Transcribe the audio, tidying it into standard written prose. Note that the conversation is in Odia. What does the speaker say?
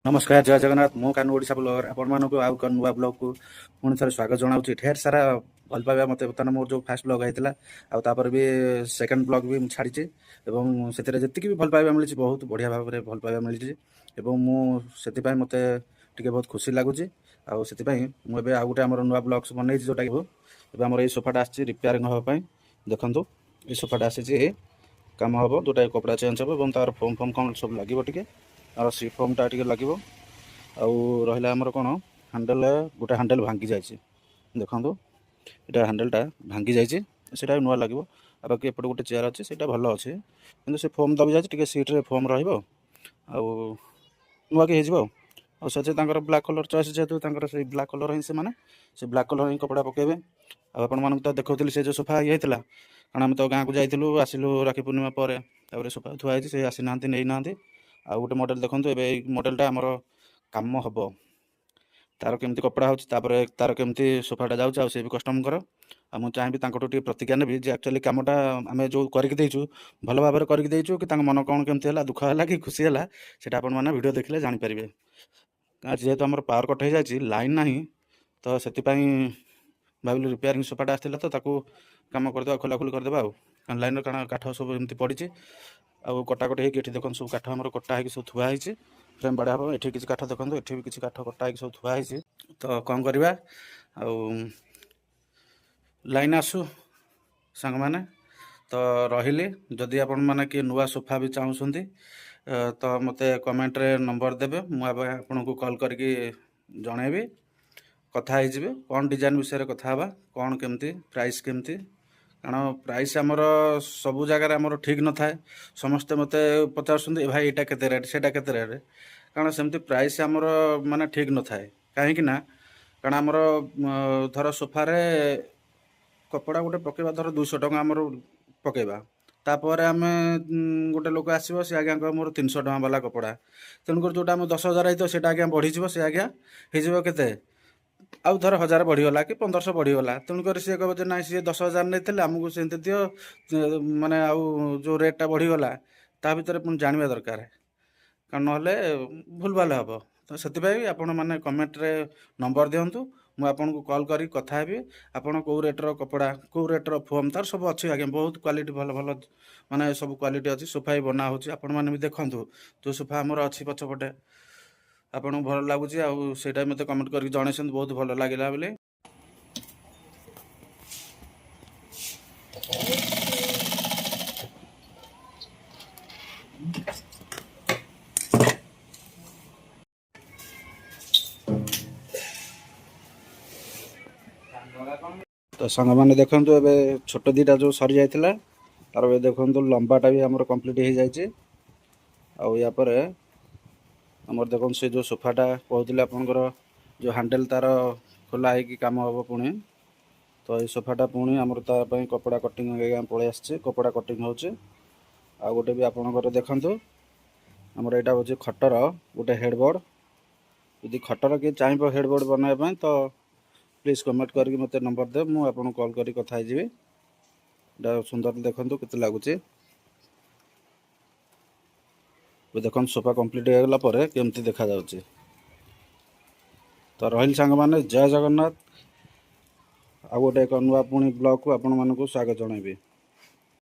ନମସ୍କାର, ଜୟ ଜଗନ୍ନାଥ। ମୁଁ କାନୁ, ଓଡ଼ିଶା ବ୍ଲଗର, ଆପଣମାନଙ୍କୁ ଆଉ ଏକ ନୂଆ ବ୍ଲଗକୁ ପୁଣି ଥରେ ସ୍ୱାଗତ ଜଣାଉଛି। ଢେର ସାରା ଭଲ ପାଇବା ମୋତେ ବର୍ତ୍ତମାନ ମୋର ଯେଉଁ ଫାଷ୍ଟ ବ୍ଲଗ ହେଇଥିଲା ଆଉ ତାପରେ ବି ସେକେଣ୍ଡ ବ୍ଲଗ ବି ମୁଁ ଛାଡ଼ିଛି ଏବଂ ସେଥିରେ ଯେତିକି ବି ଭଲ ପାଇବା ମିଳିଛି, ବହୁତ ବଢ଼ିଆ ଭାବରେ ଭଲ ପାଇବା ମିଳିଛି ଏବଂ ମୁଁ ସେଥିପାଇଁ ମୋତେ ଟିକେ ବହୁତ ଖୁସି ଲାଗୁଛି। ଆଉ ସେଥିପାଇଁ ମୁଁ ଏବେ ଆଉ ଗୋଟେ ଆମର ନୂଆ ବ୍ଲଗ୍ସ ବନେଇଛି, ଯେଉଁଟାକି ଏବେ ଆମର ଏଇ ସୋଫାଟା ଆସିଛି ରିପେୟାରିଂ ହେବା ପାଇଁ। ଦେଖନ୍ତୁ, ଏଇ ସୋଫାଟା ଆସିଛି, କାମ ହେବ, ଯେଉଁଟା କପଡ଼ା ଚେଞ୍ଜ ହେବ ଏବଂ ତାର ଫୋମ୍ ଫୋମ୍ କ'ଣ ସବୁ ଲାଗିବ, ଟିକେ ତାର ସି ଫୋମ୍ଟା ଟିକେ ଲାଗିବ। ଆଉ ରହିଲା ଆମର କ'ଣ ହ୍ୟାଣ୍ଡେଲ୍, ଗୋଟେ ହ୍ୟାଣ୍ଡେଲ୍ ଭାଙ୍ଗି ଯାଇଛି। ଦେଖନ୍ତୁ, ଏଇଟା ହ୍ୟାଣ୍ଡେଲ୍ଟା ଭାଙ୍ଗି ଯାଇଛି, ସେଇଟା ବି ନୂଆ ଲାଗିବ। ଆଉ ବାକି ଏପଟେ ଗୋଟେ ଚେୟାର ଅଛି, ସେଇଟା ଭଲ ଅଛି, କିନ୍ତୁ ସେ ଫୋମ୍ ଦବି ଯାଇଛି ଟିକେ, ସିଟ୍ରେ ଫୋମ୍ ରହିବ ଆଉ ନୂଆକି ହେଇଯିବ। ଆଉ ସେଥିରେ ତାଙ୍କର ବ୍ଲାକ୍ କଲର୍ ଚଏସ୍ ଯେହେତୁ, ତାଙ୍କର ସେଇ ବ୍ଲାକ୍ କଲର୍ ହିଁ, ସେମାନେ ସେ ବ୍ଲାକ୍ କଲର୍ ହିଁ କପଡ଼ା ପକାଇବେ। ଆଉ ଆପଣମାନଙ୍କୁ ତ ଦେଖାଉଥିଲି ସେ ଯେଉଁ ସୋଫା ଇଏ ହେଇଥିଲା, କାରଣ ଆମେ ତ ଗାଁକୁ ଯାଇଥିଲୁ, ଆସିଲୁ ରାକ୍ଷୀ ପୂର୍ଣ୍ଣିମା ପରେ। ତାପରେ ସୋଫା ଥୁଆ ହେଇଛି, ସେ ଆସିନାହାନ୍ତି, ନେଇନାହାନ୍ତି। ଆଉ ଗୋଟେ ମଡ଼େଲ୍ ଦେଖନ୍ତୁ, ଏବେ ଏଇ ମଡ଼େଲ୍ଟା ଆମର କାମ ହେବ, ତାର କେମିତି କପଡ଼ା ହେଉଛି, ତାପରେ ତାର କେମିତି ସୋଫାଟା ଯାଉଛି। ଆଉ ସେ ବି କଷ୍ଟମରଙ୍କର, ଆଉ ମୁଁ ଚାହିଁବି ତାଙ୍କଠୁ ଟିକେ ପ୍ରତିକ୍ରିୟା ନେବି ଯେ ଆକ୍ଚୁଆଲି କାମଟା ଆମେ ଯେଉଁ କରିକି ଦେଇଛୁ, ଭଲ ଭାବରେ କରିକି ଦେଇଛୁ କି, ତାଙ୍କ ମନ କ'ଣ କେମିତି ହେଲା, ଦୁଃଖ ହେଲା କି ଖୁସି ହେଲା, ସେଇଟା ଆପଣମାନେ ଭିଡ଼ିଓ ଦେଖିଲେ ଜାଣିପାରିବେ। ଯେହେତୁ ଆମର ପାୱାର କଟ୍ ହେଇଯାଇଛି, ଲାଇନ୍ ନାହିଁ, ତ ସେଥିପାଇଁ ଭାବିଲୁ ରିପେୟାରିଂ ସୋଫାଟା ଆସିଥିଲା ତ ତାକୁ କାମ କରିଦେବା, ଖୋଲାଖୋଲି କରିଦେବା। ଆଉ କାରଣ ଲାଇନ୍ର, କାରଣ କାଠ ସବୁ ଏମିତି ପଡ଼ିଛି ଆଉ କଟାକଟି ହେଇକି। ଏଠି ଦେଖନ୍ତୁ, ସବୁ କାଠ ଆମର କଟା ହେଇକି ସବୁ ଥୁଆ ହେଇଛି, ଫ୍ରେମ୍ ବାଡ଼ା ହେବ। ଏଠି କିଛି କାଠ ଦେଖନ୍ତୁ, ଏଠି ବି କିଛି କାଠ କଟା ହେଇକି ସବୁ ଥୁଆ ହେଇଛି। ତ କ'ଣ କରିବା, ଆଉ ଲାଇନ୍ ଆସୁ ସାଙ୍ଗମାନେ। ତ ରହିଲି, ଯଦି ଆପଣମାନେ କିଏ ନୂଆ ସୋଫା ବି ଚାହୁଁଛନ୍ତି ତ ମୋତେ କମେଣ୍ଟରେ ନମ୍ବର ଦେବେ, ମୁଁ ଆପଣଙ୍କୁ କଲ୍ କରିକି ଜଣାଇବି, କଥା ହେଇଯିବେ, କ'ଣ ଡିଜାଇନ୍ ବିଷୟରେ କଥା ହେବା, କ'ଣ କେମିତି ପ୍ରାଇସ୍ କେମିତି। କାରଣ ପ୍ରାଇସ୍ ଆମର ସବୁ ଜାଗାରେ ଆମର ଠିକ୍ ନଥାଏ। ସମସ୍ତେ ମୋତେ ପଚାରୁଛନ୍ତି, ଏ ଭାଇ, ଏଇଟା କେତେ ରେଟ୍, ସେଇଟା କେତେ ରେଟ୍? କାରଣ ସେମିତି ପ୍ରାଇସ୍ ଆମର ମାନେ ଠିକ୍ ନଥାଏ। କାହିଁକି ନା କାରଣ ଆମର ଧର ସୋଫାରେ କପଡ଼ା ଗୋଟେ ପକାଇବା, ଧର 200 ଟଙ୍କା ଆମର ପକାଇବା, ତାପରେ ଆମେ ଗୋଟେ ଲୋକ ଆସିବ, ସେ ଆଜ୍ଞା କହିବ ମୋର 300 ଟଙ୍କା ବାଲା କପଡ଼ା। ତେଣୁକରି ଯେଉଁଟା ଆମ 10,000 ହେଇଥିବ, ସେଇଟା ଆଜ୍ଞା ବଢ଼ିଯିବ, ସେ ଆଜ୍ଞା ହେଇଯିବ କେତେ, ଆଉ ଧର 1000 ବଢ଼ିଗଲା କି 1500 ବଢ଼ିଗଲା। ତେଣୁକରି ସିଏ କହିବ ଯେ ନାଇଁ, ସିଏ 10,000 ନେଇଥିଲେ, ଆମକୁ ସେମିତି ଦିଅ। ମାନେ ଆଉ ଯେଉଁ ରେଟ୍ଟା ବଢ଼ିଗଲା, ତା ଭିତରେ ପୁଣି ଜାଣିବା ଦରକାର, କାରଣ ନହେଲେ ଭୁଲ ଭାଲ ହେବ। ତ ସେଥିପାଇଁ ଆପଣମାନେ କମେଣ୍ଟରେ ନମ୍ବର ଦିଅନ୍ତୁ, ମୁଁ ଆପଣଙ୍କୁ କଲ୍ କରିକି କଥା ହେବି, ଆପଣ କେଉଁ ରେଟ୍ର କପଡ଼ା, କେଉଁ ରେଟ୍ର ଫୋମ୍, ତାର ସବୁ ଅଛି ଆଜ୍ଞା। ବହୁତ କ୍ୱାଲିଟି, ଭଲ ଭଲ ମାନେ ସବୁ କ୍ୱାଲିଟି ଅଛି। ସୋଫା ବି ବନା ହେଉଛି, ଆପଣମାନେ ବି ଦେଖନ୍ତୁ। ଯେଉଁ ସୋଫା ଆମର ଅଛି ପଛପଟେ, ଆପଣଙ୍କୁ ଭଲ ଲାଗୁଛି ଆଉ ସେଇଟା ମୋତେ କମେଣ୍ଟ କରିକି ଜଣେଇଛନ୍ତି ବହୁତ ଭଲ ଲାଗିଲା ବୋଲି। ତ ସାଙ୍ଗମାନେ ଦେଖନ୍ତୁ, ଏବେ ଛୋଟ ଦୁଇଟା ଯେଉଁ ସରିଯାଇଥିଲା ତାର, ଏବେ ଦେଖନ୍ତୁ ଲମ୍ବାଟା ବି ଆମର କମ୍ପ୍ଲିଟ୍ ହେଇଯାଇଛି। ଆଉ ୟା ପରେ ଆମର ଦେଖନ୍ତୁ, ସେ ଯେଉଁ ସୋଫାଟା କହୁଥିଲେ ଆପଣଙ୍କର, ଯେଉଁ ହ୍ୟାଣ୍ଡେଲ୍ ତାର ଖୋଲା ହେଇକି କାମ ହେବ ପୁଣି। ତ ଏଇ ସୋଫାଟା ପୁଣି ଆମର ତା ପାଇଁ କପଡ଼ା କଟିଂ ଆଜ୍ଞା ପଳେଇ ଆସିଛି, କପଡ଼ା କଟିଂ ହେଉଛି। ଆଉ ଗୋଟେ ବି ଆପଣଙ୍କର ଦେଖନ୍ତୁ, ଆମର ଏଇଟା ହେଉଛି ଖଟର ଗୋଟେ ହେଡ଼ବୋର୍ଡ଼। ଯଦି ଖଟର କିଏ ଚାହିଁବ ହେଡ଼ବୋର୍ଡ଼ ବନାଇବା ପାଇଁ, ତ ପ୍ଲିଜ୍ କମେଣ୍ଟ କରିକି ମୋତେ ନମ୍ବର ଦେବେ, ମୁଁ ଆପଣଙ୍କୁ କଲ୍ କରିକି କଥା ହେଇଯିବି। ଏଇଟା ସୁନ୍ଦର ଦେଖନ୍ତୁ କେତେ ଲାଗୁଛି। ଏବେ ଦେଖନ୍ତୁ, ସୋଫା କମ୍ପ୍ଲିଟ୍ ହେଇଗଲା ପରେ କେମିତି ଦେଖାଯାଉଛି। ତ ରହିଲି ସାଙ୍ଗମାନେ, ଜୟ ଜଗନ୍ନାଥ। ଆଉ ଗୋଟେ ଏକ ନୂଆ ପୁଣି ବ୍ଲଗ୍କୁ ଆପଣମାନଙ୍କୁ ସ୍ୱାଗତ ଜଣାଇବି।